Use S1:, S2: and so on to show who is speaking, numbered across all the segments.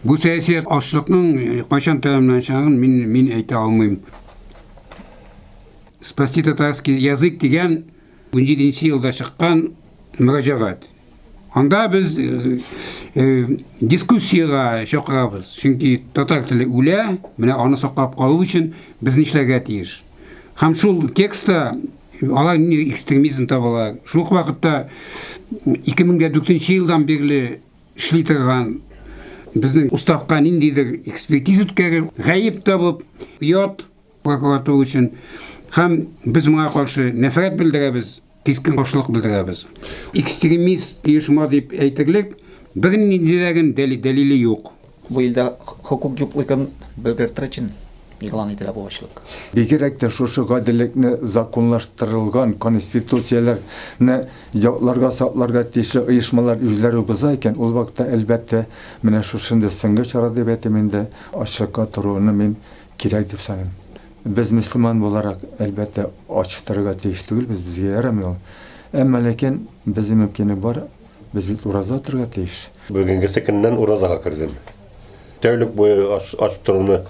S1: Бу сәяси ачлыкның кайчан тәмамланачагын мин мин әйтә алмыйм. Спасти татарский язык дигән 17 елда чыккан мөрәҗәгать. Анда без э, э, дискуссиягә чакырабыз, чөнки татар теле үлә, менә аны саклап калу өчен без нишләргә тиеш. Һәм шул текстта алар нинди экстремизм табалар. Шул ук вакытта 2004 елдан бирле эшли торган безнең уставка ниндидер экспертиза үткәреп, гаеп табып, оят прокуратура өчен. Һәм без моңа каршы нәфрәт белдерәбез, кискен каршылык белдерәбез. Экстремист оешма дип әйтерлек бернинди дә генә дәлиле юк.
S2: Бу илдә хокук юклыгын белгертер өчен игълан ителә бу ачлык.
S3: Бигрәк тә шушы гаделлекне законлаштырылган конституцияләрне якларга, сакларга тиешле оешмалар үзләре боза икән, ул вакытта, әлбәттә, менә шушындый соңгы чара дип әйтим инде, ачлыкка торуны мин кирәк дип саныйм. Без мөселман буларак, әлбәттә, ач торырга тиеш түгелбез, безгә ярамый ул. Әмма ләкин безнең мөмкинлек бар, без бит ураза торырга тиеш.
S4: Бүгенгесе көннән уразага кердем. Тәүлек буе ач, ач торуны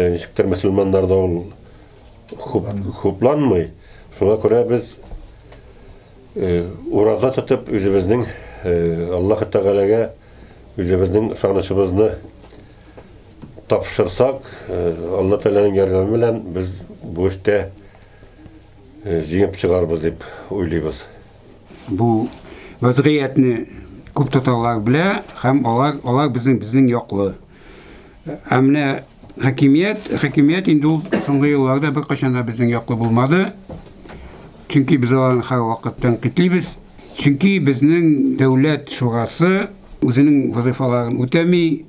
S4: э, ничектер мөселманнарда ул хуп, хупланмый. Шуңа күрә без э, ураза тотып үзебезнең э, Аллаһ Тәгаләгә үзебезнең ышанычыбызны тапшырсак, Алла Тәгаләнең ярдәме белән без бу эштә җиңеп чыгарбыз дип уйлыйбыз.
S1: Бу вазгыятьне күп татарлар белә һәм алар алар безнең безнең яклы. Ә менә хакимият, хакимият инде ул соңгы елларда беркайчан да безнең яклы булмады. Чөнки без аларны һәрвакыт тәнкыйтьлибез. Чөнки безнең дәүләт шурасы үзенең вазыйфаларын үтәми.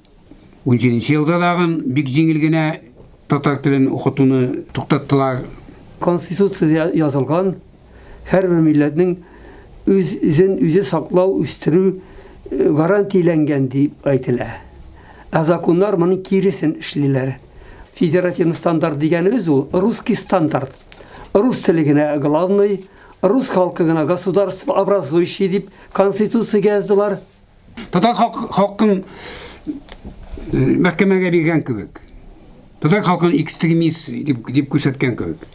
S1: 17 елда тагын бик җиңел генә татар телен укытуны туктаттылар.
S5: Конституциядә язылган, һәрбер милләтнең үз үзен үзе саклау, үстерү э, гарантияләнгән дип әйтелә. Ә законнар моның киресен эшлиләр. Федеративный стандарт дигәнебез ул русский стандарт. Рус теле генә главный, рус халкы гына государство образующий дип конституциягә яздылар.
S1: Татар халкын э, мәхкәмәгә биргән кебек. Татар халкын экстремист дип, дип күрсәткән кебек.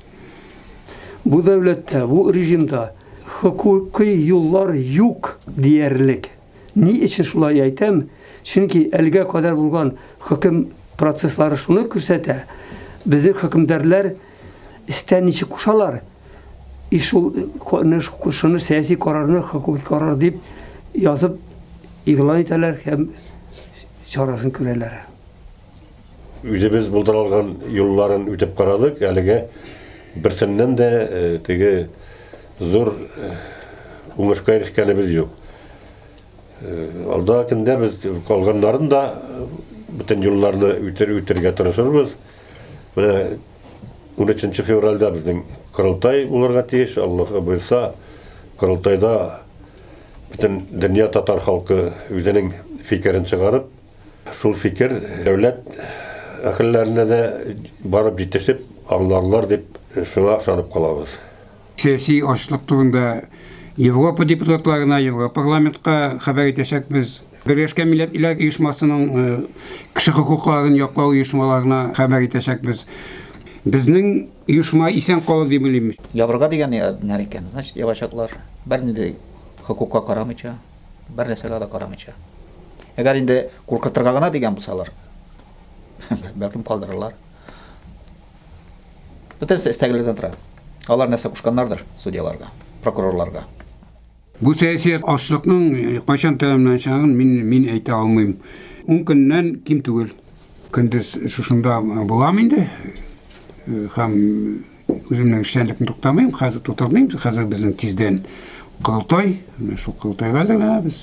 S5: Бу дәүләттә, бу режимда хокукый юллар юк диярлек. Ни өчен шулай әйтәм? Чөнки әлегә кадәр булган хөкем процесслары шуны күрсәтә, безнең хөкемдарлар Өстән ничек кушалар, и шул шуны сәяси карарны хокукый карар дип язып игълан итәләр һәм чарасын күрәләр.
S4: Үзебез булдыра алган юлларын үтеп карадык, әлегә берсеннән дә э, теге зур э, уңышка ирешкәнебез юк. Э, алда көндә без калганнарын да бөтен юлларны үтер үтергә тырышырбыз. Менә 13 февральдә безнең корылтай булырга тиеш. Аллаһ боерса, корылтайда бөтен дөнья татар халкы үзенең фикерен чыгарып, шул фикер дәүләт әһелләренә дә барып җитешеп аңларлар дип шуңа ышанып калабыз.
S1: Сәяси ачлык турында Европа депутатларына, Европарламентка хәбәр итәчәкбез. Берләшкән Милләтләр Оешмасының э, кеше хокукларын яклау оешмаларына хәбәр итәчәкбез. Безнең оешма исән калыр дип уйлыйм.
S2: Ябырга дигән нәр икән, значит, ябачаклар. Бернинди хокукка карамыйча, бер нәрсәгә дә карамыйча. Әгәр инде куркытырга гына дигән булсалар, бәлкем калдырырлар. Бөтенесе өстәгеләрдән тора. Алар нәрсә кушканнардыр судьяларга, прокурорларга.
S1: Бу сәяси ачлыкның э, кайчан тәмамланачагын мин мин әйтә алмыйм. Ун көннән ким түгел. Көндез шушында булам инде. Э, һәм үземнең эшчәнлекне туктамыйм, хәзер туктатмыйм. Хәзер безнең тиздән корылтай, менә шул корылтайга әзерләнәбез.